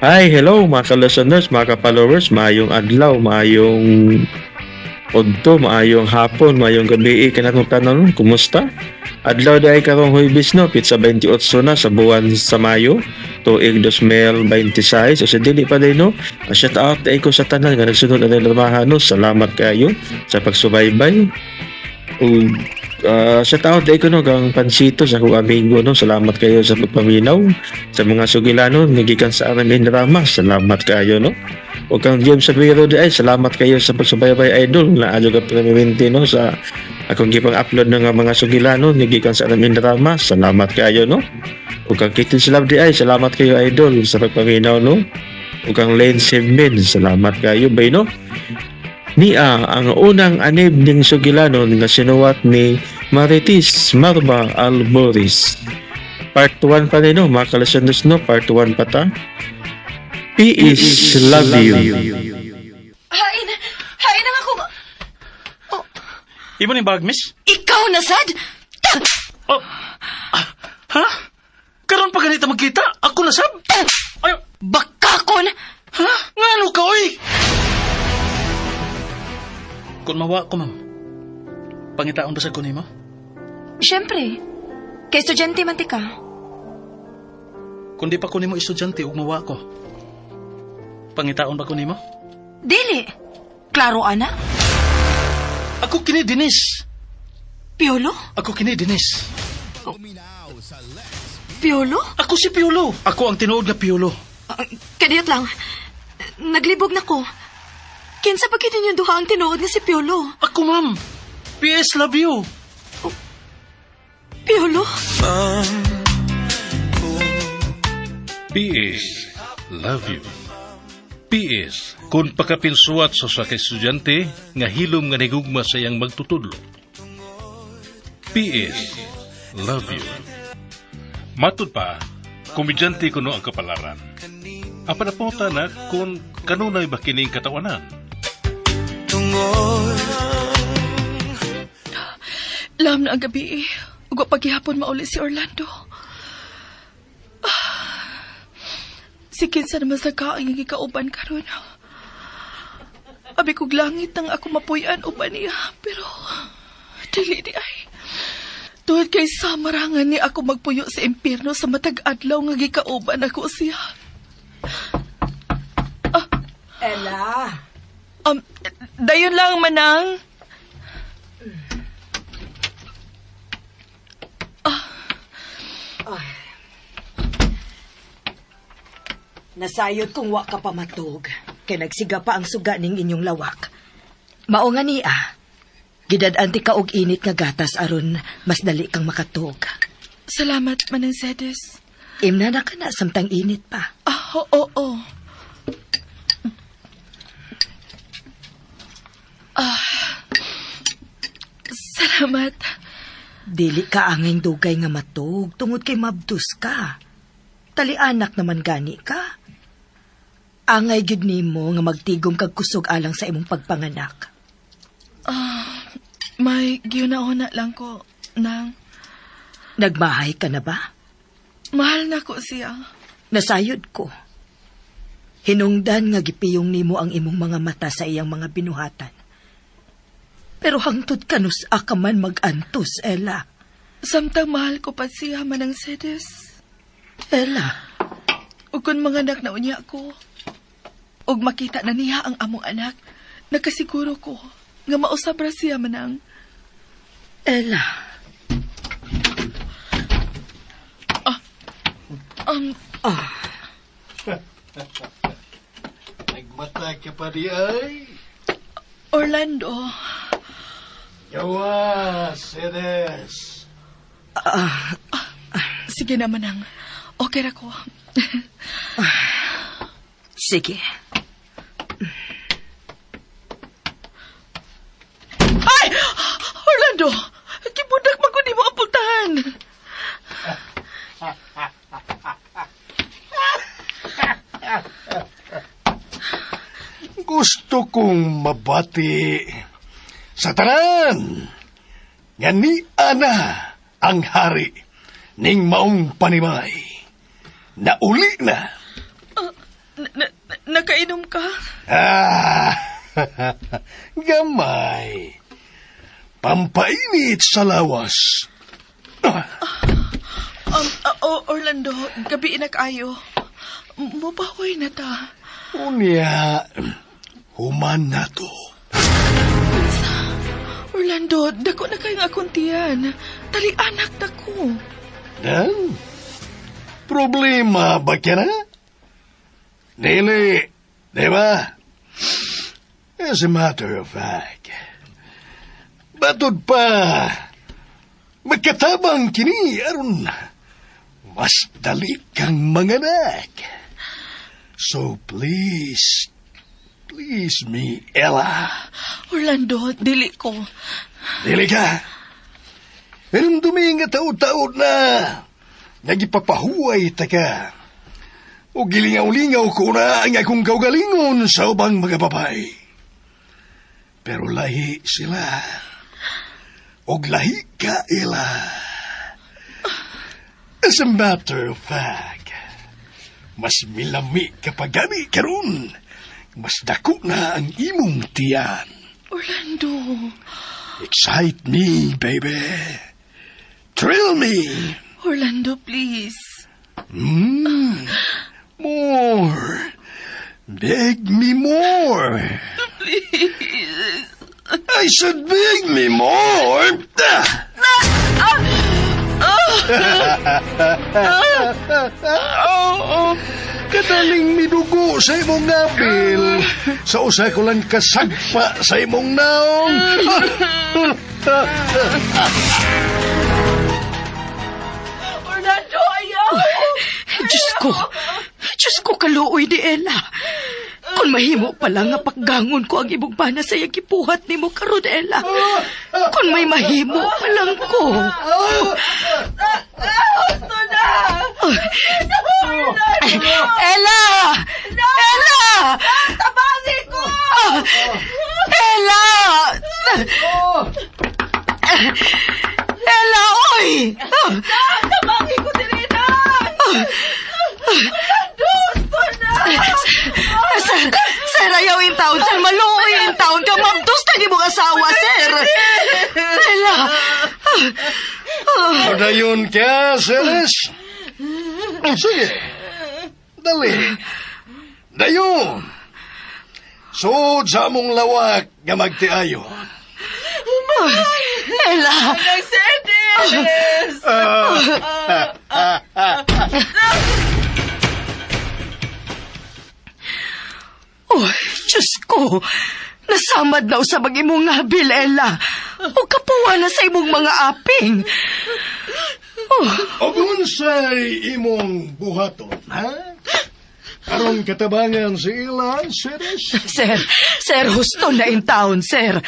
Hi, hello mga ka-listeners, mga ka-followers, maayong adlaw, maayong udto, maayong hapon, maayong gabi, kanatong tanan, kumusta? Adlaw dahil karong Huwebes no, pitsa 28 na sa buwan sa Mayo, tuig 2026, o sa dili pa din no. Shout out dahil ko sa tanan nga nagsunod na nilamahan no, salamat kayo sa pagsubaybay. Ug shout out dahil ko no, kang Pansito sa akong amigo no, salamat kayo sa pagpaminaw sa mga sugilano nga gikan sa RMN Drama, salamat kayo no. Ug kang James Sabiro di ay, salamat kayo sa pagsubaybay, idol na adyo ka permanente no sa akong gipang upload ng mga sugilano nga gikan sa RMN Drama, salamat kayo no. Ug kang Kitin Slab di ay, salamat kayo, idol, sa pagpaminaw no. Ug kang Lane Semen, salamat kayo bay no. Nia ang unang anib ning sugilanon nga sinuwat ni Marites Marba Alboris. Part 1 pa ni no, mga ka-listeners no, part 1 pa ta. P.S. Love you. Hain! Hain ang ako! Imo ni bag, miss? Ikaw na, sad! Oh. Ah, ha? Karon pa ganito magkita? Ako na sab? Ay, Bakakon! ha? Ngano ka, oy? Kung mawa ko, ma'am. Pangitaon ba sa ko nimo? Siyempre. Kay estudyante man ti ka. Kung di pa ko nimo estudyante ug mawa ko. Pangitaon ba ko nimo? Dili. Klaro, ana? Ako kini Denise. Piolo? Ako kini Denise. Piolo? Ako si Piolo. Ako ang tinuod nga Piolo. Kadiyot lang. Naglibog na ko. Kinsa pa gid ninyong duha ang tinuod nga si Piolo? Ako, ma'am. PS love you. Piolo? PS, love you. PS, kung pakapinsuwat sa usa ka estudyante nga hilom nga nigugma sa iyang magtutudlo. PS, love you. Matud pa, komedyante kuno ang kapalaran. Apan napota na kung kanunay ba kining katawanan. Lam na ang gabi eh. Ug wa paghihapon mauli si Orlando. Si kinsa naman sa kaang gikauban karon. Abi kog langit ang ako mapuy-an uban niya, pero dili di ay. Tuhod kay samarangan ni ako magpuyo sa impierno sa matag adlaw nga gikauban ako siya. Ella. Dayon lang, manang. Ay. Nasayod kung wa ka pa matug, kay nagsiga pa ang suga ning inyong lawak. Mao nga niya, gidad-an ti ka og init nga gatas aron mas dali kang makatug. Salamat, Manang Sedes. Imna na ka na samtang init pa. Ah, oo, oo. Ah, salamat. Dili ka angay dugay nga matug tungod kay mabdus ka. Talianak naman gani ka. Angay gyud nimo nga magtigom kag kusog alang sa imong pagpanganak. May giuna-una lang ko nang Nagmahay ka na ba? Mahal na ko siya. Nasayod ko. Hinungdan nga gipiyong nimo ang imong mga mata sa iyang mga binuhatan. Pero hangtod kanus ka man mag-antos, Ella. Samtang mahal ko pa siya, Manang Sedes. Ella. Ug kun manganak na unya ko, ug makita na niya ang among anak, nakasiguro ko nga mausab ra siya, Manang. Ella. Nagmata ka pa di ay. Orlando. Yawa, Sedes. Sige na, Manang. Okay ra ko. Sige. Ay! Orlando! Gibudak man ko nimo ang pultahan. Gusto kong mabati sa tanan nga ni Ana ang hari ning maong panimay. Nauli na. Nakainom ka? Ah, gamay. Pampainit sa lawas. Oh, Orlando, gabi na kaayo. Mubahoy na ta. Unya, human na to. Orlando, dako na kayo nga akong tiyan. Tali anak na ko. Dan, problema ba ka na? Dili, di ba? As a matter of fact, batod pa, magkatabang kini aron mas dali kang manganak. So please, please me, Ella. Orlando, dili ko. Dili ka. Hinumdumi nga taod-taod na nagipapahuway ta ka. O gilingaw-lingaw ko na ang akong kaugalingon sa ubang mga babae. Pero lahi sila. Og lahi ka, Ella. As a matter of fact, mas milami ka pa gani karon. Mas dako na ang imong tiyan. Orlando. Excite me, baby. Thrill me. Orlando, please. More. Beg me more. Please. I said beg me more. Ah! Oh, Kadaling midugo sa imong nabil. Sa usa ko lang kasagpa sa imong naong. Orlando, ayaw! Diyos ko! Diyos ko, kaluoy ni Ella. Kung mahimo pala nga pakgangon ko ang imong bana sa iyang gibuhat nimo karon, Ella. Kung may mahimo pa lang ko. Gusto na! Ella! Ella! Tabangi ko! Ella! Ella, oy! Tabangi ko diri na! Orlando, gusto na! Sir, sir, ayaw intawon. Sir, maluoy intawon ka. Mabdos na imong asawa, sir. Ella! Padayon ka, Ceres. Sige. Dali. Dayon. Sud sa among lawak nga magtiayon. Ella! Mercedes! Oh, Diyos ko! Nasamad na usab ang imong ngabil, Ella. O kapuwa na sa imong mga aping. Oh, O unsay imong buhaton, ha? Aron katabangan si Ella, Ceres? Sir, sir, husto na intawon, sir.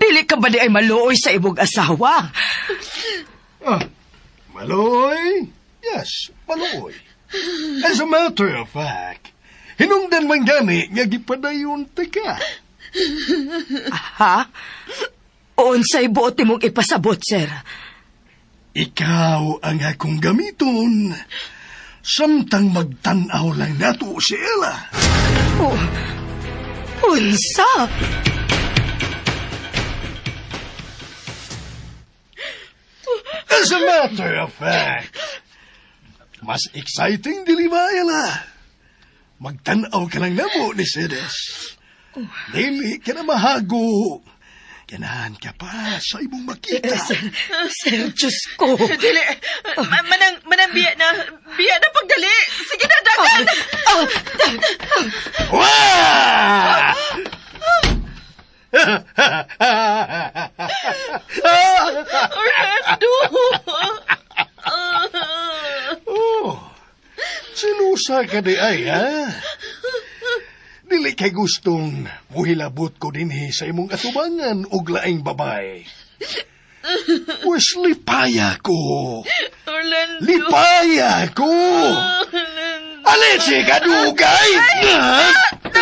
Dili ka ba diay maluoy sa imong asawa? Ah, maluoy? Yes, maluoy. As a matter of fact, hinungdan man gani nga gipadayon ta ka. Ha? Unsay buot nimong ipasabot, sir? Ikaw ang akong gamiton. Samtang magtan-aw lang nato si Ella. Oh, unsa? As a matter of fact, mas exciting dili ba, Ella? Magtan-aw ka lang namo ni Cedes. Dili ka na mahago. Ganahan ka pa sa imong makita. Sir, sir, Diyos ko. Dili! Manang biya na! Biya na pagdali! Sige na, dagan! Wah! Orlando! Oh, silusa ka di ay, ha? Dili kay gustong muhilabot ko dinhi sa imong atubangan og laing babae. Wes lipaya ko. Orlando! Lipaya ko. Orlando! Alisi ka dugay! Na,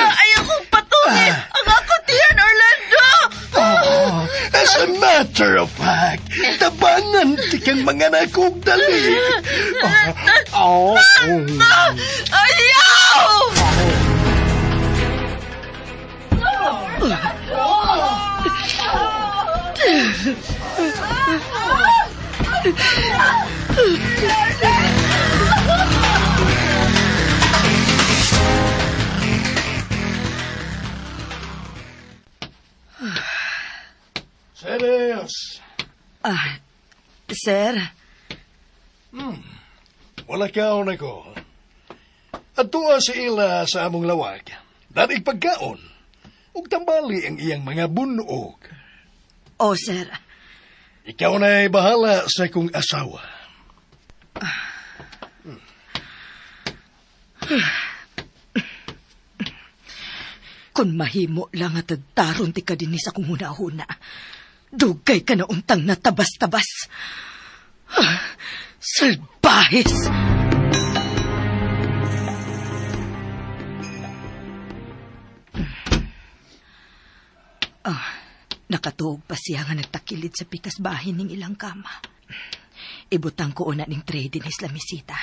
ayaw kong patungin! Ang ako tiyan, Orlando! Oh, as a matter of fact, tabangan ti kang mga nakog dali. Oh, oh. Ayaw! Serious. Ah, sir. Wala kaon ako. Adtoa si Ella sa among lawag. Danig pagkaon. Ug tambali ang iyang mga bunog. Oh, sir. Ikaw na'y bahala sa kong asawa. Kung mahimo lang at taron ti ka dinhi sa kong huna-huna. Dugay ka na untang natabas-tabas. Ah, salbahis! Ah, nakatuog pa siya nga nagtakilid sa pikas bahin ning ilang kama. Ibutang ko una ning tray din his lamisita.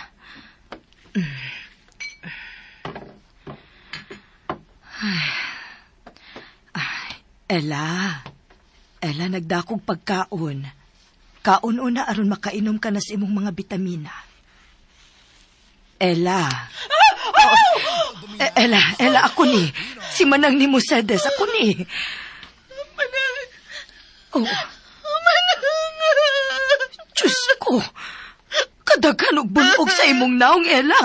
Ella, Ella, nagdakog pagkaon. Kaon una aron makainom ka na sa imong mga bitamina. Ella. Oh, Ella, Ella, ako ni. Si Manang ni Mercedes, ako ni. Manang! Oh, Manang! Diyos ko. Kadaghan og bunog sa imong naong, Ella.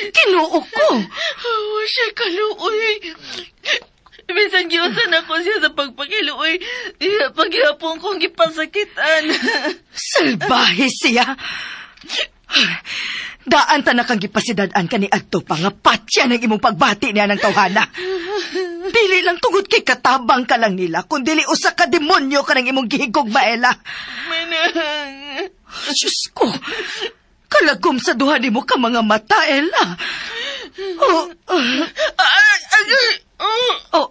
Kinuok ko. Oh, siya kaluoy. Bisan giusan ako siya sa pagpakiluoy. Iya, paghihapon kong gipasakitan. Salbahe siya. Daan ta na kang gipasidad-an ka ni Adto pa nga patya ng imong pagbati niya ng tawhana. Dili lang tungod kay katabang ka lang nila, kun dili usa ka demonyo ka ng imong gihigog, Maela. Manang! Diyos ko, kalagom sa duha nimo ka mga mata, Ella. Oh, oh, Ah, oh.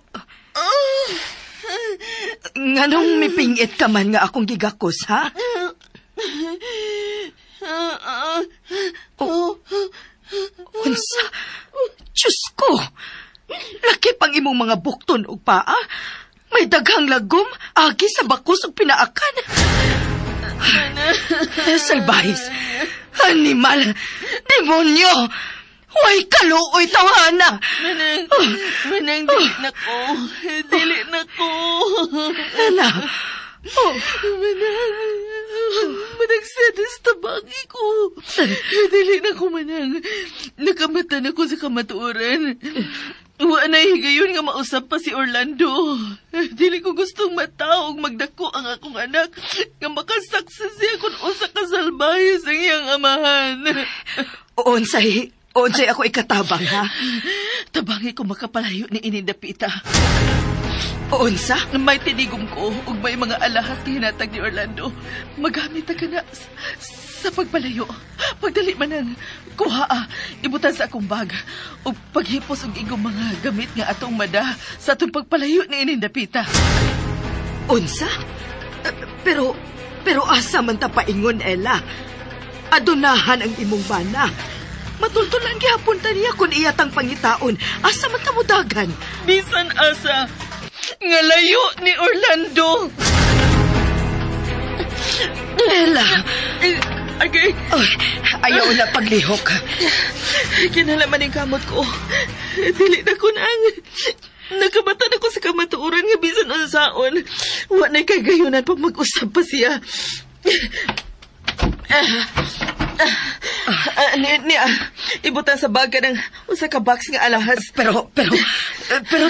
Nganong mipingit ka man nga akong gigakos, ha? Oh. Unsa? Diyos ko! Laki pang imong mga bukton ug paa. May daghang lagom, agi sa bakos ug pinaakan. Salbahis! Animal! Demonyo! Way kaluoy tawhana! Manang, manang, dili na ko. Dili na ko. Ella! Oh, Manang, manang sedes tabagi ko. Dili na ko, manang. Nakamata na ko sa kamatuoran. Wa na higayon nga mausap pa si Orlando. Dili ko gustong matawag magdako ang akong anak nga makasaksi siya kung usa ka salbahe sa iyang amahan. unsay, unsay ako ikatabang, ha? Tabangi ko makapalayo ni Inindapita. Unsa? May tinigom ko ug may mga alahas nga hinatag ni Orlando. Magamit na ka na sa pagpalayo. Pagdali man ang kuha, ibutan sa akong bag. Ug paghipos og igong mga gamit nga atong mada sa atong pagpalayo ni Inindapita. Unsa? Eh, Pero, pero asa man ta paingon, Ella? Adunahan ang imong bana. Matultulan gihapon ta niya kung iyatang pangitaon. Asa man ta mudagan? Bisan asa nga layo ni Orlando. Ella, Eh, Agay, ay, ayaw na paglihok. kinalaman ang kamot ko. Dili na ko nang. Nakabata na ko sa kamatuoran nga bisan unsaon. Wa na kay gayunan pag mag-usap pa siya. Ni, ibutan sa bag ka ng usa ka box nga alahas. Pero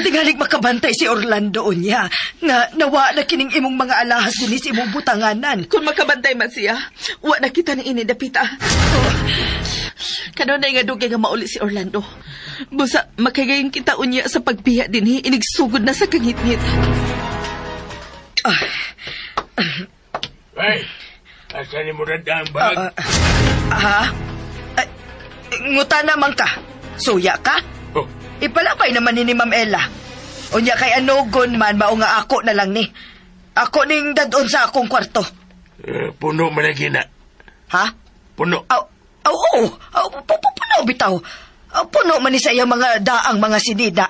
tingalig makabantay si Orlando unya. Nga nawa na kining imong mga alahas dinhi sa imong butanganan. Kung makabantay man siya, wa na kita ni inidapita. Kanunay nga dugay nga mauli si Orlando. Busa, makagayon kita unya sa pagbiya dinhi, inigsugod na sa kangitngit. Hey, asa ni mo ang bag? Ha? Ay, nguta naman ka. Suya ka? Oh, Ipalapay naman ni Ma'am Ella. Unya kay anugon man, mao nga ako na lang ni. Ako ning dadon sa akong kwarto. Puno man ang gina. Ha? Puno. Aw, aw, oo. Aw, puno bitaw. Aw, puno man ni sa iyang mga daang mga sinida.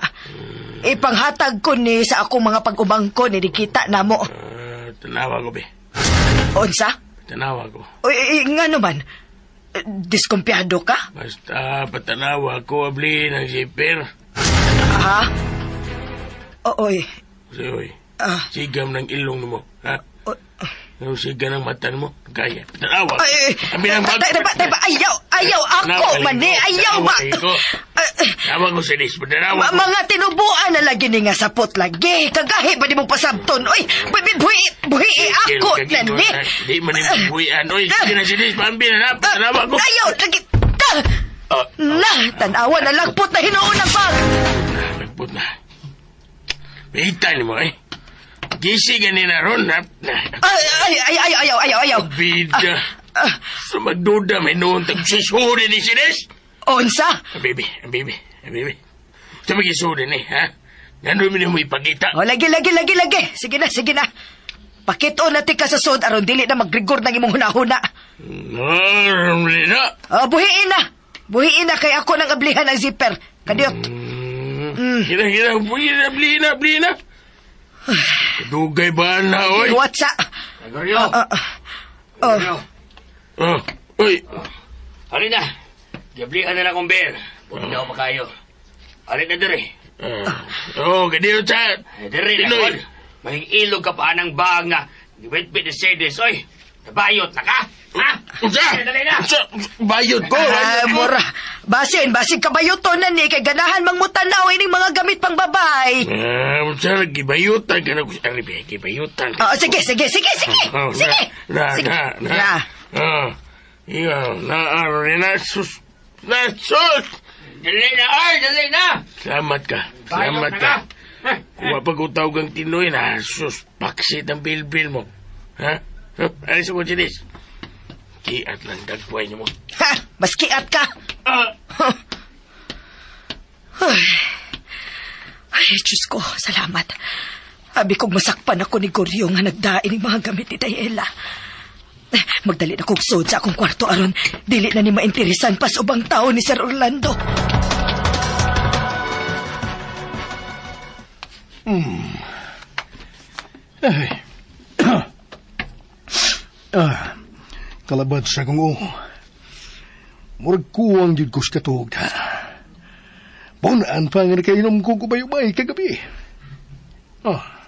Ipanghatag ko ni sa akong mga pag-umangko ni kita namo. Tanawa ko, be. Unsa? Tanawa ko. Uy, nga naman. Diskumpiyado ka? Basta patanawa ko, abli ng zipper. Ha? Oy, Kasi, oy. Ah. Sigam ng ilong mo, ha? Oh, Ano siga ng mata mo? Kaya, tanawa. Ay, Abi ng bag. tay, tay, tay, ayaw, ayaw, ako man eh, ayaw ba? Tanawa ko sa dis, tanawa ko. Mga tinubuan na lagi ni nga sapot lagi. Kagahi ba di mong pasabton? Oy, buhi, buhi, buhi, ako na ni. Di man yung buhian. Oy, sige na si Dis, pambi na na, tanawa ko. Ayaw, lagi, ta. Na, tanawa na lagpot na hinuon ang bag. Lagpot na. Mahita ni mo, eh. Gisi ganina ron, ha? Ay, ay, ay, ay, ayaw, ayaw, ayaw. Bida. Sa magduda, may noon tagsusuri ni si Des. Unsa? Baby, baby, baby. Sa magisuri ni, ha? Gano'n mo mo ipakita. O, lagi, lagi, lagi, lagi. Sige na, sige na. Pakito na ti ka sa sud aron dili na magrigor ng imong hunahuna. No, na. O, buhiin na. Buhiin na kay ako nang ablihan ang zipper. Kadiyot. Hina, hina, hina, blina, blina. Dugay ba na, oy? Whatsa? Gregorio! Oh. Gregorio! Oh, oy. Halina! Gablihan na lang akong beer. Buti na ako makayo. Halina dere. Oh, kadiyo sa... Dere na, Pinoy. kon. Mahing ilog ka pa ng bag nga. Giwitbit ni Cedes, oy. Nabayot na ka? Ha? Unsa? Dali na! Unsa? Bayot ko, Ah, bayot ko. mura. Basin, basin kabayuton na ni kay ganahan mang mutanaw ining mga gamit pang babay. Ah, unsa gibayutan ka na ko. Ari, be, gibayutan. Oh, sige, sige, sige, sige. Oh, Sige. Na, Sige. na, na. Na. Ah, iyo, na, ari na, sus, na, sus. Dali na, oy! Dali na! Salamat ka. Bayot Salamat na ka. ka! Kung mapagutaw kang tinoy na, sus, paksit ang bilbil mo. Ha? Huh? Ano sa kong sinis? Kiat lang dagway niyo mo. Ha, maskiat ka. Ah! Ay, ay, Diyos ko, salamat. Abi kong masakpan ako ni Goryo nga nagdain ng mga gamit ni Dayela. Magdali na kong sud sa akong kwarto aron dili na ni mainteresan pa sa ubang tao ni Sir Orlando. Ay. Ah, kalabad sa kong uong. Murag kuwang jud ko sa katuog. Bunaan pa nga nakainom ko kubayubay kagabi. Ah,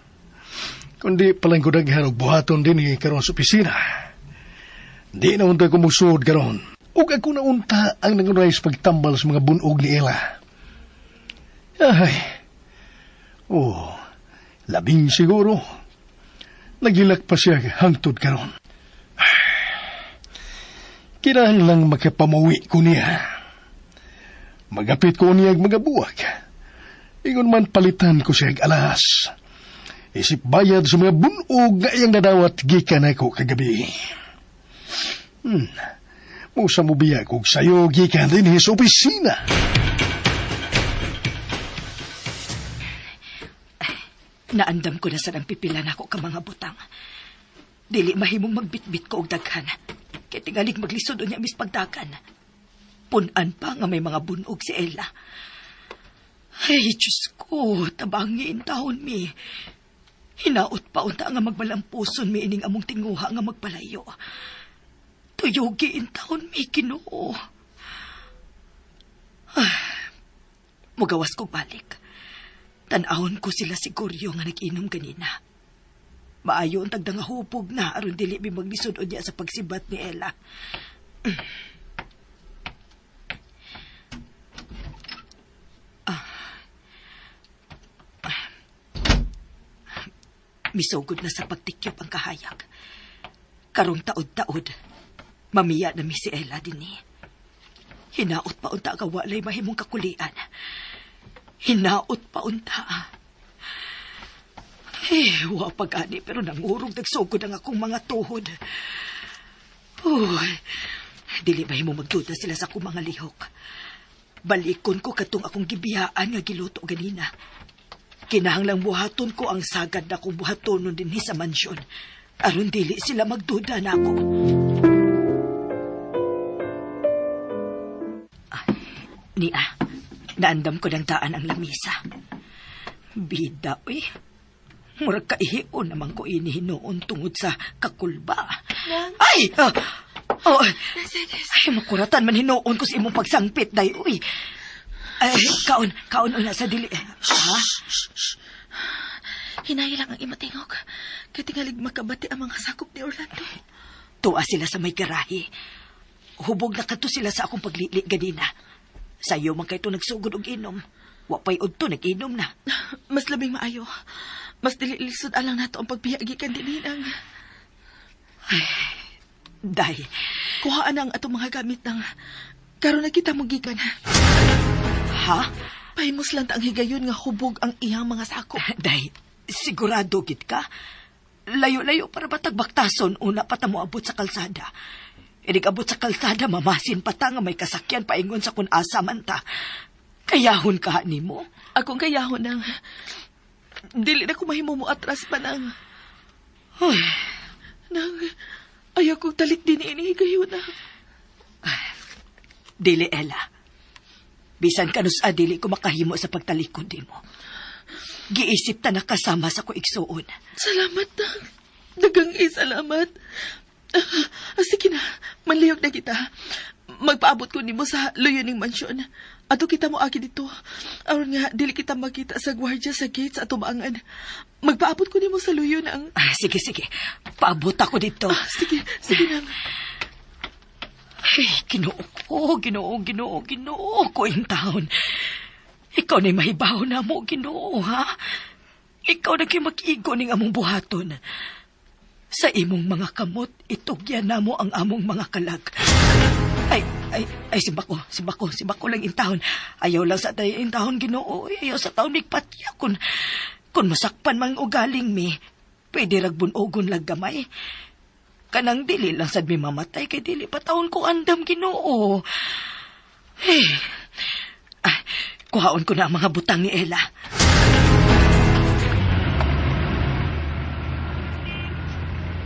kundi palang ko daghan og buhaton din eh, karon sa opisina. Di na unta ko musuod karon. Ug ako na unta ang nangunay sa pagtambal sa mga bunog ni Ella. Ay, oh, labing siguro. Nagilak pa siya hangtod karon. Kinahanglang makapamuwi ko niya. Magapit ko niya og mga buwag. Ingon man palitan ko siya og alas. Isip bayad sa mga bunog nga iyang nadawat gikan ako kagabi. Musa mo biya kog sayo gikan dinhi sa opisina. Naandam ko na sa ang pipila nako ka mga butang. Dili mahimong magbitbit ko og daghan. Kay tingalig maglisod unya mis pagdakan. Punan pa nga may mga bunog si Ella. Ay, Diyos ko, tabangi in taon mi. Hinaot pa unta nga magmalampuson mi ining among tinguha nga magpalayo. Tuyugi in taon mi, Ginoo. Ah, mugawas ko balik. Tan-awon ko sila si Goryo nga nag-inom ganina. Maayo ang tagdang hupog na aron dili mi maglisod unya sa pagsibat ni Ella. Ah. Misugod na sa pagtikyop ang kahayag. Karong taod-taod, mamiya na mi si Ella dinhi. Hinaot pa unta ka walay mahimong kakulian. Hinaot pa unta. Eh, wa pa gani pero nangurog nagsugod ang akong mga tuhod. Uy, dili ba himo magduda sila sa akong mga lihok. Balikon ko katong akong gibiyaan nga giluto ganina. Kinahanglang buhaton ko ang sagad na akong buhatonon dinhi sa mansyon. Aron dili sila magduda na ako. Ah, Nia, naandam ko ng daan ang lamisa. Bida, uy. Murag kaihion naman ko ini hinuon tungod sa kakulba. Ay! Ah! Oh, ay, makuratan man hinuon ko sa imong pagsangpit, day, uy. Ay, kaon, kaon una sa dili. Ha? Hinay lang ang imatingog. Kay tingalig makabati ang mga sakop ni Orlando. Tuwa sila sa may garahe. Hubog na kadto sila sa akong paglili ganina. Sayo man kay to nagsugod og inom. Wa pa'y udto nag-inom na. Mas labing maayo. Mas dili lisod alang nato ang pagbiya gikan dinhi nang. Day, Kuhaan ang atong mga gamit nang karon na kita mo gikan. Ha? Pahimos lang ta ang higayon nga hubog ang iyang mga sako. Day, sigurado gid ka? Layo-layo para ba tagbaktason una pa ta moabot sa kalsada. Inig abot sa kalsada, mamasin pa ta nga may kasakyan paingon sa kun asa man ta. Kayahon ka nimo? Akong kayahon nang dili na ko mahimo mo atras pa nang. Huy. Nang ayaw kong talik din ini higayon na. Dili, Ella. Bisan kanusa, dili ko makahimo sa pagtalikod nimo. Giisip ta nakasama sa ko igsuon. Salamat, nang. Dagang salamat. Sige na, manlihok na kita. Magpaabot ko nimo sa luyo ning mansyon. Ato kita mo agi dito. Aron nga, dili kita makita sa gwardiya sa gate sa atubangan. Magpaabot ko nimo sa luyo nang. Ah, sige, sige. Paabot ako dito. Sige, sige nang. Ay, Ginoo ko, Ginoo, Ginoo, Ginoo ko in town. Ikaw na'y mahibaw na mo, Ginoo, ha? Ikaw na kay mag-igo ning among buhaton. Sa imong mga kamot, itugyan na mo ang among mga kalag. Ay, ay, ay, simbako, simbako, simbako lang intahon. Ayaw lang sa tayo intahon, Ginoo. Ayaw sa taon migpatya. Kung masakpan mang ugaling mi, pwede ragbunogon lang gamay. Kanang dili lang sad mi mamatay kay dili pa taon ko andam, Ginoo. Hey. Ah, kuhaon ko na ang mga butang ni Ella.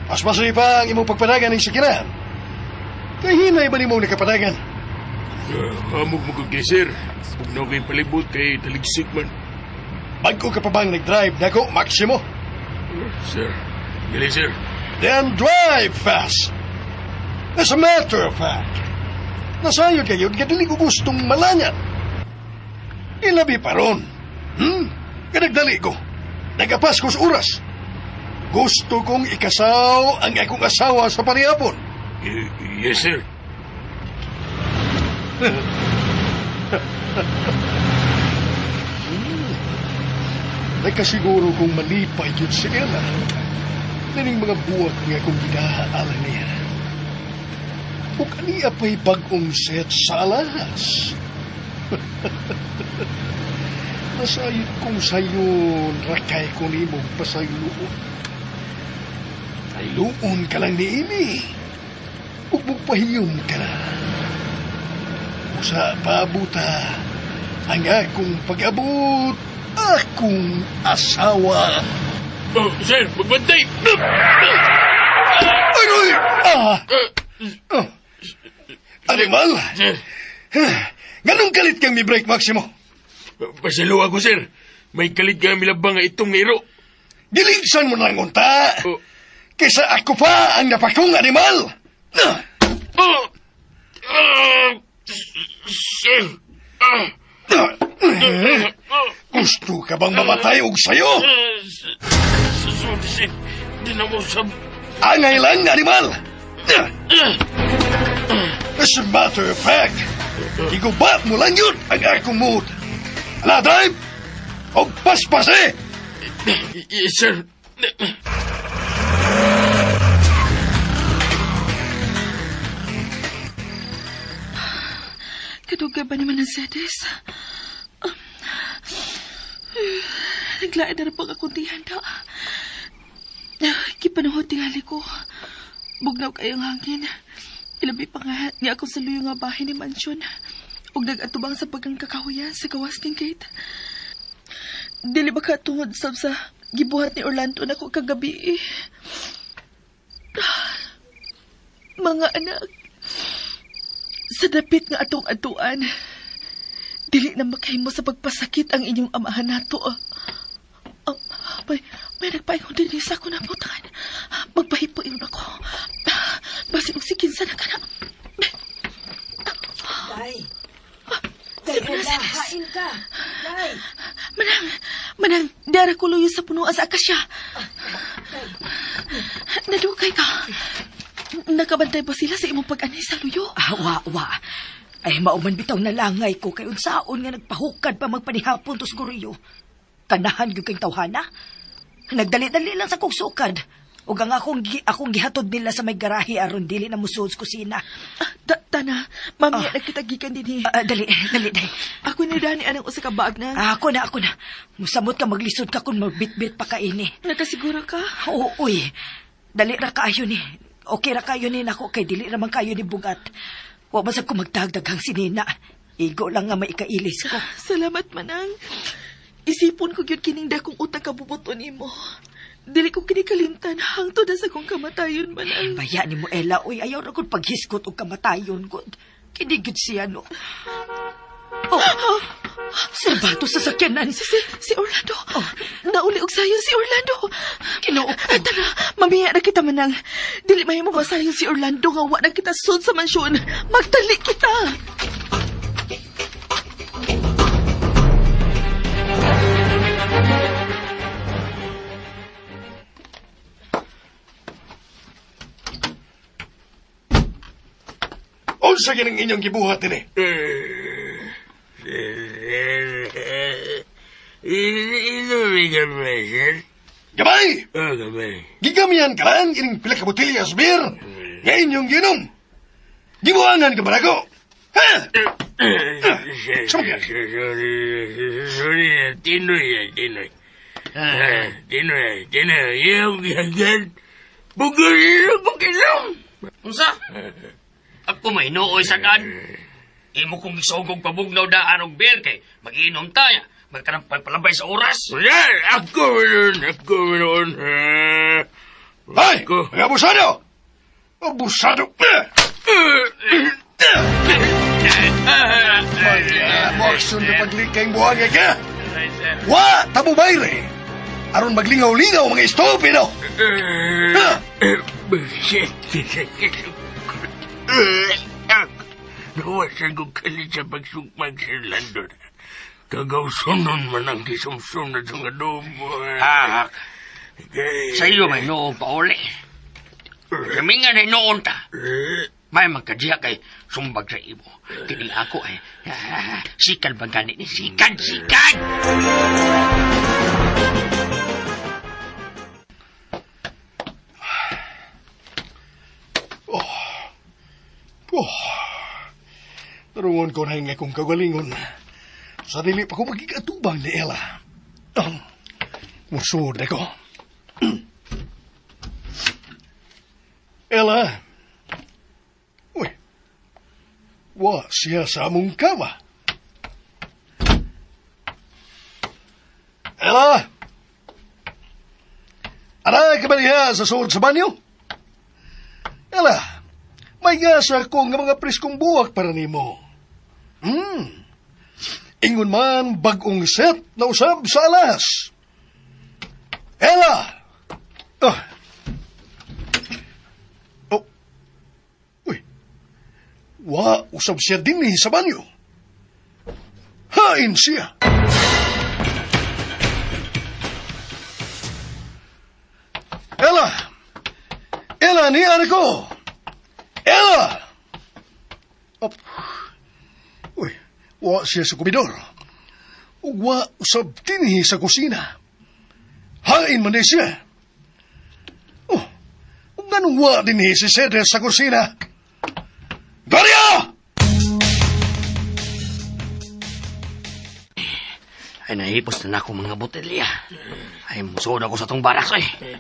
Mas masaya pa ang imong pagpadagan ng sakiran. Kay hinay ba nimo nakapadagan? Hamog mo kay sir. Bugnaw kay palibot kay taligsik man. Bago ka pa bang nag-drive nako, Maximo? Sir, dili sir. Then drive fast. As a matter of fact, nasayod kayo nga dili ko gustong malangan. Ilabi pa ron. Kanagdali ko. Nagapas ko sa oras. Gusto kong ikasaw ang akong asawa sa panihapon. Yes, sir. Nagkasiguro kong malipay yun si Ella. Naning mga buwak nga akong gidaalan niya. O kaniya pa'y bagong set sa alahas. Nasayod kong sayon, rakay ko nimong pasayloon. Sayloon ka lang ni ini. Ug magpahiyom ka na. Usa pabuta ang akong pag-abot, akong asawa. Oh, sir, magbantay! Aroy! Ah! Oh. Animal! Sir. Ganong kalit kang mi-break, Maximo? Pasalo ako, sir. May kalit nga milabang nga itong iro. Giligsan mo na lang unta. Oh. Kaysa ako pa ang napakong animal. Oh. Ah. Sir. Ah. Gusto ka bang mamatay og sayo? Sorry, sir. Di na mo sab... Angay lang, animal! As a matter of fact, igubat mo lang yun ang akong mood. Ala, drive! Og paspas eh! Yes, sir. Kadugay ba naman ang sedes? Naglain na rin pag akong tihanda. Kipanuhod tingali ko. Bugnaw kayong hangin. Ilabi pa nga niya ako sa luyo nga bahay ni Mansyon. Ug nag-atubang sa pagkang kakahuyan sa gawas ning gate. Dili ba ka tungod sab sa gibuhat ni Orlando nako kagabi? Mga anak, sa dapit nga atong atuan, dili na makahimo sa pagpasakit ang inyong amahan nato. May nagpaingon din sa ako na putangan. Magpahipo yun ako. Basin og sikinsa na ka na. Day. Day, Sige na, Ella, Ceres. hain ka. Day. Manang, manang, Diara ko luyo sa punuan sa akasya. Nadukay ka. Nakabantay ba sila sa imong pag-anhi sa luyo? Ah, wa, wa. Ay, mauman bitaw na langay ko kay unsaon nga nagpahukad pa magpanihapon to siguro. Kanahan gyud kay tawhana. Nagdali-dali lang sa kong sukad. Ug ang akong gihatod nila sa may garahe aron dili na musuod sa kusina. Ah, tana, mamiya na kita gikan dinhi. Ah, dali, dali, dali. Ako ni Dani anang usa ka bag na. Ah, ako na, ako na. Musamot ka maglisod ka kung magbitbit pa ka ini. Nakasiguro ka? Oo, uy. Dali ra kaayo ni. Okay ra kayo ni nako kay dili ra man kayo ni bugat. Wa man sab ko magdagdaghang sinina. Igo lang nga maikailis ko. Salamat, Manang. Isipon ko gyud kining dakong utang kabubuton nimo. Dili ko kini kalimtan hangtod na sa kong kamatayon, Manang. Baya ni mo Ella, uy, ayaw ra gud paghisgot og kamatayon gud. Kini gud siya no. Oh, Serbato sa sakyanan. Si Orlando. Oh. Nauli og sayon si Orlando. Kinoo. Tara, mamiya na kita, Manang. Dili mahimo masayon si Orlando nga wa na kita sud sa mansyon. Magtali kita. Unsa kining inyong gibuhat ini? Inuwi ka ba, sir? Gamay! Oh, gamay. Gigamihan ka lang ining pila ka botelya sa beer nga inyong ginom. Gibuangan ka ba nako? Ha? Sorry, sorry, Tinoy, Tinoy. Tinoy, Tinoy, yung gagan. Bugol ko kinom. Unsa? Ako may nooy sa daan. Imo kong isugog pabugnaw daan og beer kay mag-inom ta. Magkanang pagpalabay sa oras. Wala, ako meron, ako meron. Ay! Mga abusado! Abusado! Mga na paglikang buhangay ka! Wa! Tabo bayre! Aron maglingaw-lingaw mga estupido! Nawasan ko kalit sa pagsugmag sa London. Kagawsunon man ang kisumsum na itong adobo. Ah, sa iyo may noong pauli. Ramingan ay noon ta. May magkadya kay sumbag sa imo. Kini ako ay sikad ba gani ni? Sikad, sikad! Oh, tarungon ko na nga kong kagalingon. Sa dili pa ko magkikatubang ni Ella. Oh, musod ako. Ella. Uy. Wa siya sa among kama. Ella! Aray ka ba niya sa suod sa banyo? Ella, may gasa ko nga mga preskong buwak para nimo. Ingon man bagong set na usab sa alas. Ella! Oh. Oh. Uy. Wa usab siya dinhi sa banyo. Hain siya. Ella! Ella, ni ko! Ella! Oh. Uy, wa siya sa komidor. Ug wa usab dinhi sa kusina. Hain man siya. Oh, ug nganong wa dinhi si Cedric sa kusina? Gloria! Ay, nahipos na ako mga botelya. Ay, musod ako sa tong barak, eh.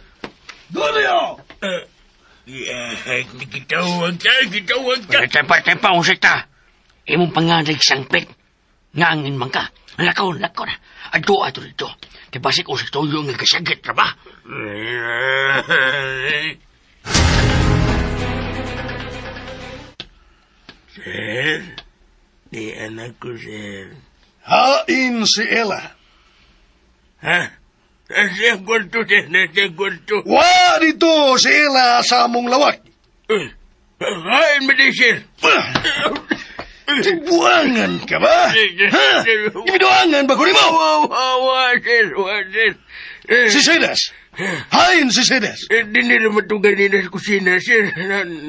Gloria! Gitawag ka, gitawag ka. Tempa, tempa, usik ta. Imong panganay sangpit. Ngangin man ka. Lakaw, lakaw na. Adto, ato dito. Kaya basik usik toyo nga kasagit, ra ba? Sir, di anak ko, sir. Hain si Ella. Ha? Nasa kwarto, sir. Nasa kwarto. Wa dito si Ella sa among lawak. Hain mo din, sir. Buangan ka ba? Ha? Gibiduangan ba ko nimo? Wa, sir, wa, sir. Si Sedes. Hain si Sedes. Eh, di nila matugan nila sa kusina, sir.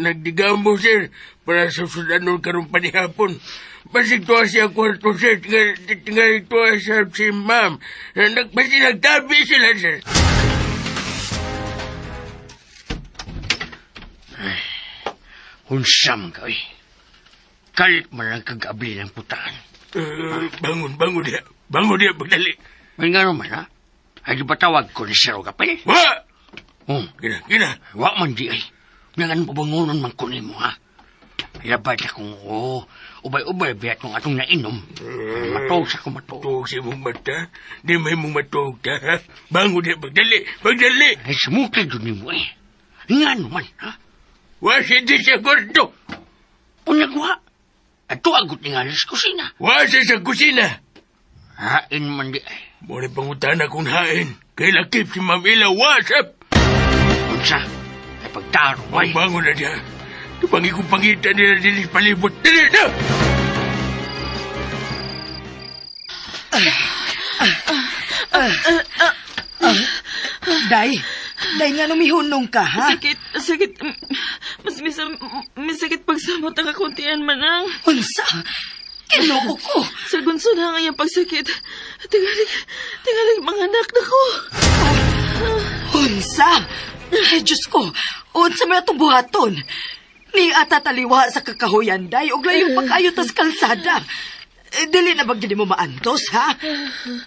Nagdigamo, sir. Para sa sudanon karong panihapon. Basig tuwa siya kwarto, sir. Tingal tuwa siya si ma'am. Basig nagtabi sila, sir. Unsam ka, eh. Kalit man ang kagabli ng putaan. Bangon, bangon diya. Bangon diya, pagdali. May nga naman, ha? Ay, di ba tawag ko ni Sir Gapel? Wa! Oh, Gina, gina. wa man di ay. Nga pabangonon man ko nimo, ha? Labad akong, oh, ubay-ubay biyat kong atong nainom. Matog sa kong matog. Tuog sa imong mata. Di may mong matuog ta, ha? Bangon diya, pagdali, pagdali. Ay, sumukay doon nimo, eh. Nga naman, ha? Wa siya di sa kwarto. Unagwa. Ato agot ni nga sa kusina. Wa siya sa kusina. Hain man di ay. Muna pangutana kung hain. Kay lakip si Ma'am Ila, wasap. Unsa? Ay pagtaro, ay. Ang bangon na diya. Tupangi kong pangita nila dili palibot. Dili na! Day, day nga numihunong ka, ha? Sakit, sakit. Mas misakit pagsamot ang kakuntian manang. Unsa? Kinoo ko. Sa gunso na nga iyang pagsakit. Tingalig, tingalig mga anak na ko. Unsa? Ay, Diyos ko, unsa may atong buhaton? Ni ata taliwa sa kakahuyan, day, og layo pa kayo tas kalsada. Eh, dili na ba gini mo maantos, ha?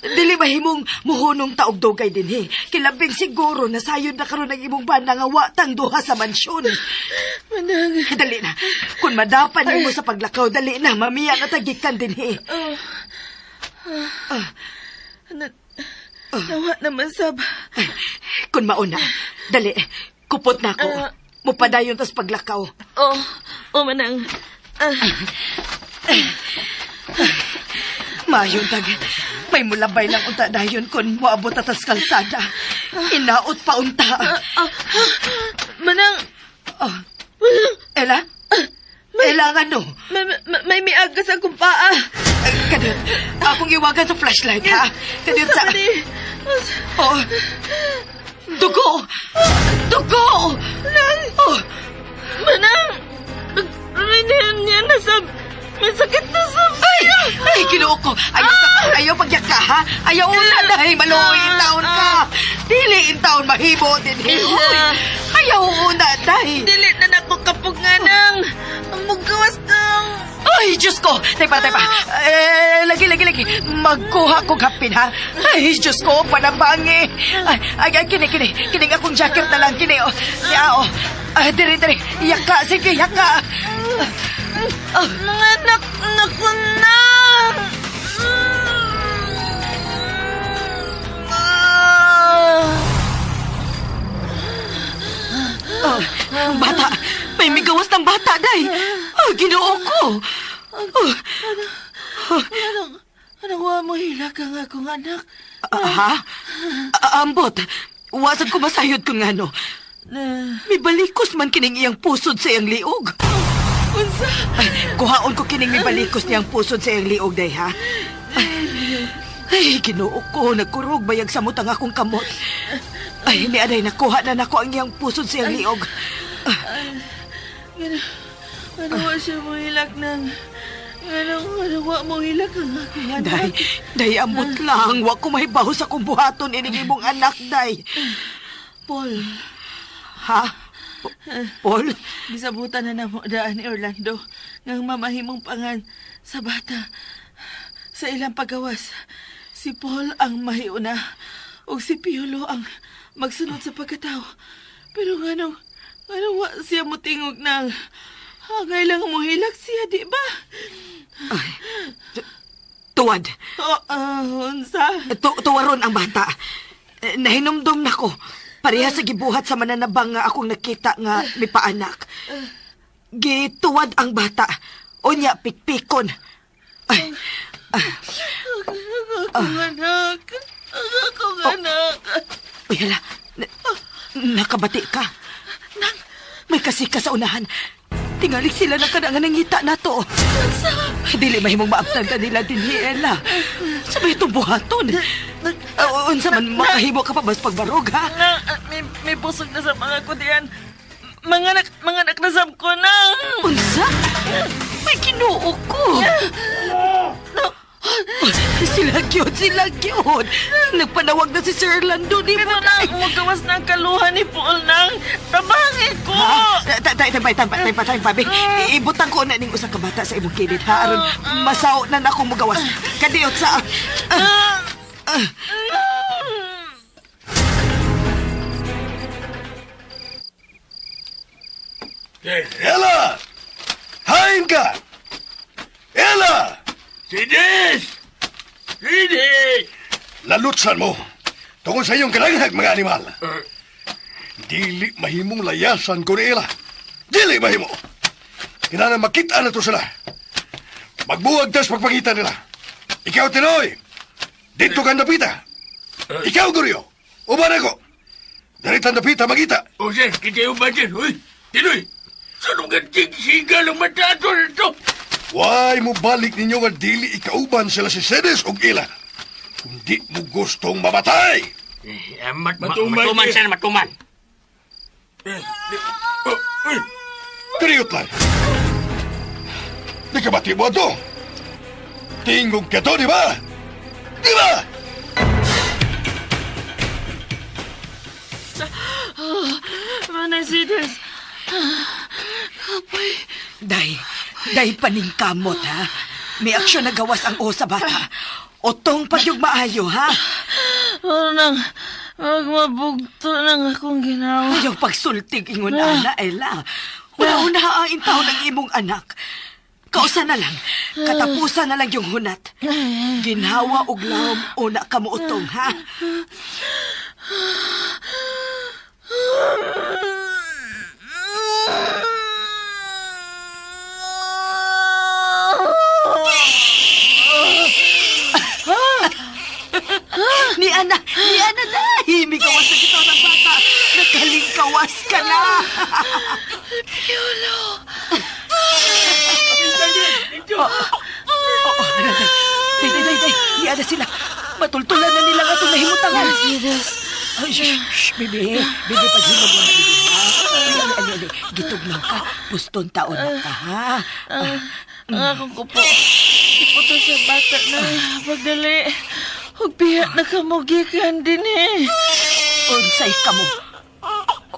Dili mahimong muhunong taog dugay dinhi. Kilabing siguro na sayod na karon ang imong bana nga wa tang duha sa mansyon. Manang. Dali na. Kung madapan nimo sa paglakaw, dali na. Mamiya na tagikan dinhi. Oh. Nawa naman, sab. Ay, kung mauna, dali. Kupot na ako. Mupadayon tas paglakaw. Oh, oh, manang. Mayon tag. May mulabay lang unta dayon kun moabot atas kalsada. Inaot pa unta. Manang, Oh. Ela? Ela nga no? may miagas akong paa. Kadiyot, akong iwagan sa flashlight, ha? Kadiyot sa... Oh. Dugo! Dugo! Manang! Oh. Manang! Rinyan niya na sa... May sakit na sa... Ay! Ay, Ginoo ko! Ayaw, sa, ayaw pagyaka, ha? Ayaw una dahil maluoy in taon ka! Dili in taon mahibo din. Uy, ayaw una dahil! Dili na nako kapog nga nang! Mugawas nang! Ay, Diyos ko! Teka, teka. Eh, lagi, lagi, lagi. Magkuha ko kapin, ha? Ay, Diyos ko, panabangi. Ay, ay, ay, kini, kini. Kining akong jacket na lang, kini, oh. Ya, oh. Ay, diri, diri. Yaka, sige, yaka. Mga anak, naku na! Oh, ang bata. May migawas ng bata, day. Oh, Ginoo ko. Oh, Anong wa mo hilak ang akong anak? Ha? Ambot. Wasag ko masayod kung ano. May balikos man kining iyang pusod sa iyang liog. Unsa? Ay, kuhaon ko kining may balikos niyang pusod sa iyang liog, day, ha? Ay, Ginoo ko, nagkurog bayag samot ang akong kamot. Ay, ni aday, nakuha na nako ang iyang pusod sa iyang liog. Ano wa siya mo hilak ng... Ano wa mo hilak ang akong anak? Day, day, ambot lang. Wa ko mahibaw sa akong buhaton ining imong anak, day. Paul, Ha? Paul? gisabutan na namo daan ni Orlando ngang mamahimong pangan sa bata sa ilang pagawas. Si Paul ang mahiuna ug si Piolo ang magsunod sa pagkatao. Pero nganong wa siya motingog nang hangay lang mohilak siya, di ba? Tuwad. Oh, unsa? Tuwaron ang bata. Eh, nahinumdum na ko. Pareha sa gibuhat sa mananabang nga akong nakita nga may paanak. Gituwad ang bata. Unya, pikpikon. Ay, Ang akong anak. Ang akong anak. uy, hala. Nakabati ka. May kasika sa unahan. Tingali sila ng kanang nangita na to. Dili mahimong maabtan ka nila din ni Ella. Sa may itong buhaton. Unsa man makahimo ka pa bas pagbarog, ha? Nang, may busog na sa mga kudian. Mga anak na sab ko na. Unsa? May Ginoo ko. Sila gyud, sila gyud. Nagpanawag na si Sir Orlando ni Pero nang, magawas na ang kaluhan ni Paul nang. Tabangi ko! Ha? Tay, tay, tay, tay, tay, tay, tay, Ibutang ko na ning usa ka bata sa imong kilid, ha? Aron masaw na na akong mugawas. Kadiyot sa... Sir, Ella! Hain ka! Ella! Sides! Sides! Lalutsan mo! Tungkol sa iyong kalanghag, mga animal. Dili mahimong layasan ko ni Ella. Dili mahimo! Kinahanglan makita na to sila. Magbuwag tas pagpangita nila. Ikaw, Tinoy! Dito ka napita. Ikaw, Guryo! Uban ako! Dali tan napita, magita. O sir, kita yung ba sir? Uy, Tinoy! Saan ang sigal ang mata ato nito? Why mo balik ninyo nga dili ikauban sila si Sedes og Ila? Kung di mo gustong mamatay! Matuman, Matuman, sir. sir, matuman. Oh, uy, Kariyot lang. Di ka bati mo ato? Tingog ka to, di ba? Di ba? Manay Sides. Day, day paningkamot, ha? May aksyon na gawas ang o sa bata. Otong pagyug maayo, ha? Ano nang, magmabugto nang akong ginawa. Ayaw pagsultig ingon ana, Ella. Una-una ang intaw ng imong anak. Kausa na lang, katapusan na lang yung hunat. Ginhawa og lawom una ka mo utong, ha? Ni Ana, ni Ana na! Himikawas na kita ng bata. Nakalingkawas ka na! Piolo! Oo, day, day, day, day, ni Ana sila. Matultulan na nila nga itong nahimutangan. Sides. Ay, shh, shh, bibi. Bibi, paghimog mo na, bibi, ha? Ali, ali, ali. Gitugnaw ka. Puston taon na ka, ha? Ang akong kupo. Iputo sa bata na. Pagdali. Hugpihat na kamugikan din eh. Unsay ka mo.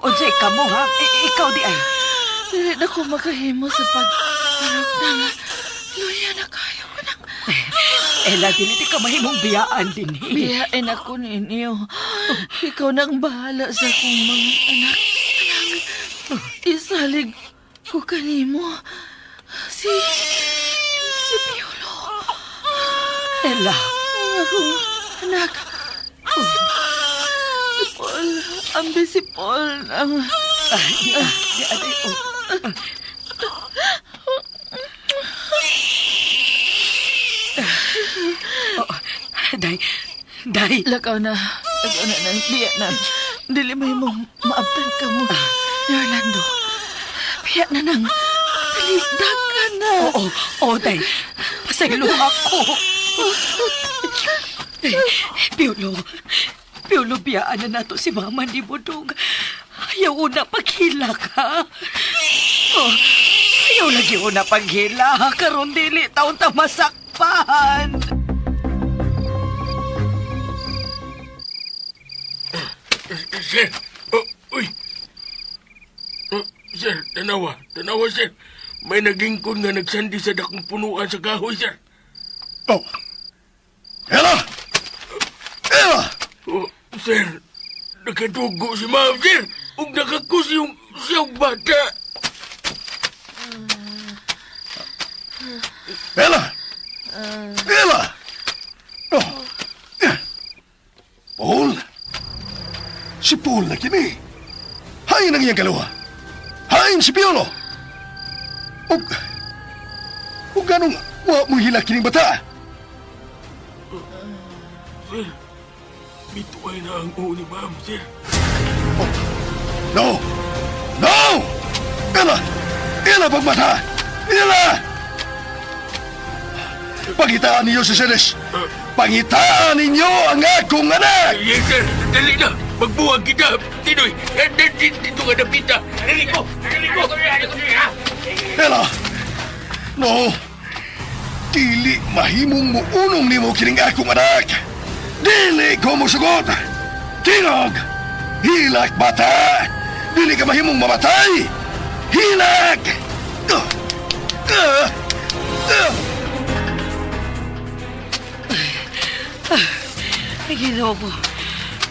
Unsay ka mo, ha? Ikaw di ay. Dili na ko makahimo sa pagparok na. Luya na kayo ko nang. Ella, dili di ka mahimong biyaan din, eh. Biyain ako ninyo. Ikaw nang bahala sa akong mga anak. Anak, isalig ko kanimo. Si Piolo. Ella, Ang akong anak. Si Paul. Ambi si Paul ang... ah, di ah, di ah, di, oh. Oh, day, day. Lakaw na. Lakaw na nang biya na. Dili may mong maabtan ka mo. Ni Orlando. Biya na nang. Dali, daga na. Oo, oo, day. Pasaylo ako. Day, Piolo, Piolo, biyaan na nato si Mama ni Budong. Ayaw una paghilak, ha? Oh, ayaw lagi una paghilak. Karon dili taon ta masakpan. Sir, oh, uy. Oh, sir, tanawa, tanawa, sir. May naglingkod nga nagsandi sa dakong punuan sa kahoy, sir. Oh! Ella! Ella! Oh, sir, nakadugo si ma'am, sir. Ug nakakus yung siyang bata. Ella! Ella! Oh! Paul! Si Paul na kini. Hain ang iyang kaluha. Hain si Piolo. Og ganong wa mo hila kining bata. Sir, bituay na ang ulo ni ma'am, sir. No! No! Ella! Ila pagmata! Ila! Pangitaan ninyo si Ceres! Pangitaan ninyo ang akong anak! Yes, sir. Dali na. Magbuwag kita. Tinoy, dito ka napita. Dali ko. Dali ko. Ela! No! Dili mahimong muunong nimo kining akong anak! Dili ko musugot! Tinog! Hilak, bata! Dili ka mahimong mamatay! Hilak! Ah! Ah! Ah! Ay, Ginoo ko.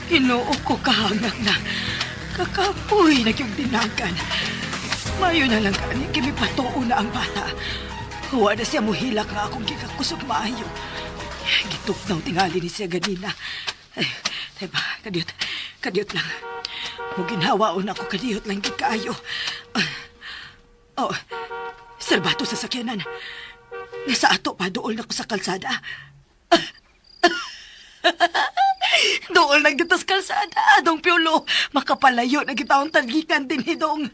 Ginoo ko kahangak na. Kakapoy na yung dinagan. Mayo na lang kani kimi patuo na ang bata. Huwa na siya muhilak nga akong gikakusog maayo. Gituknaw tingali ni siya ganina. Ay, diba, kadiyot, kadiyot lang. Muginhawaon ako kadiyot lang gid kaayo. Oh, serbato sa sakyanan. Nasa ato pa dool na ko sa kalsada. Dool na dito sa kalsada, dong Piolo. Makapalayo na kita ang talgikan din hidong.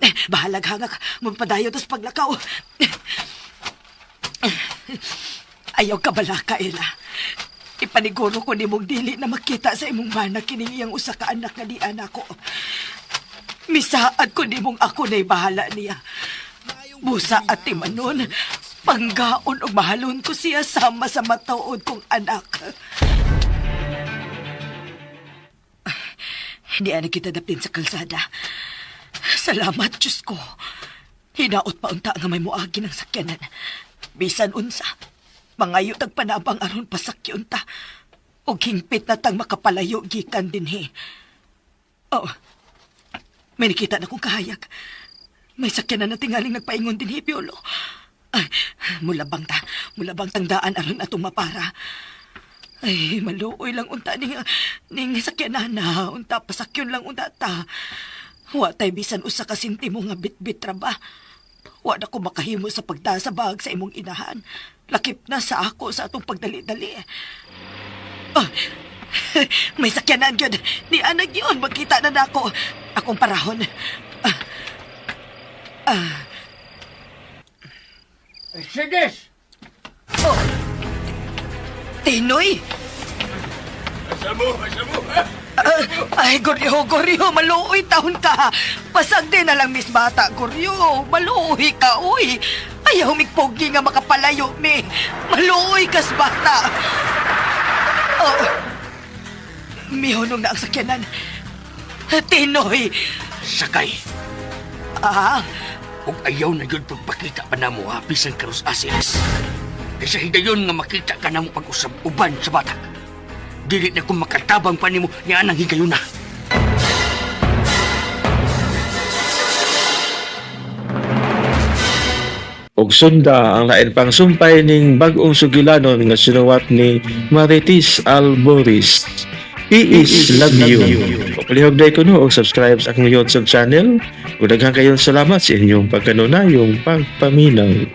Eh, bahalag hangak, magpadayo tas paglakaw. Ayaw ka balaka, Ella. Ipaniguro ko ni mong dili na makita sa imong bana kining iyang usa ka anak nga di anak ko. Misaad ko ni mong ako na'y bahala niya. Busa at timanon, panggaon og mahalon ko siya sama sa matuod kong anak. Hindi ana kita dapin sa kalsada. Salamat, Diyos ko. Hinaot pa unta nga may muagi ng sakyanan. Bisan unsa, mangayo tag panabang aron pasakyon ta. Og hingpit na tang makapalayo gikan dinhi. Oh, may nakita na kong kahayag. May sakyanan na tingaling nagpaingon dinhi, Piolo. Ay, mulabang ta, mulabang tang daan aron atong mapara. Ay, maluoy lang unta ning sakyanan na, unta pasakyon lang unta ta. Wa tay bisan usa ka sentimo nga bitbit ra ba. Wa na ko makahimo sa pagdasabag sa imong inahan. Lakip na sa ako sa atong pagdali-dali. Oh, may sakyanan gyud. Ni anag yun, magkita na nako. Akong parahon. Ah, Sedes! Oh. Tinoy! Asa mo? Asa mo? Ha? Ah, ay, Goryo, Goryo, maluoy taon ka. Pasag din na lang, Miss Bata, Goryo. Maluoy ka, uy. Ayaw migpogi nga makapalayo, mi. Maluoy kas bata. Oh. Mihunong na ang sakyanan. Tinoy! Sakay. Ah, Ug ayaw na yun pagpakita pa namo ha, bisan karos asilis. Kaysa higayon nga makita ka namo pag-usab uban sa bata. Dili na kung makatabang pa nimo ni anang higayon na. Og sunda ang lain pang sumpay ning bag-ong sugilanon nga sinuwat ni Marites Alboris. He is love you. Palihog day kuno og subscribe sa akong YouTube channel. Ug daghan kayong salamat sa inyong pagkanunayong pagpaminaw.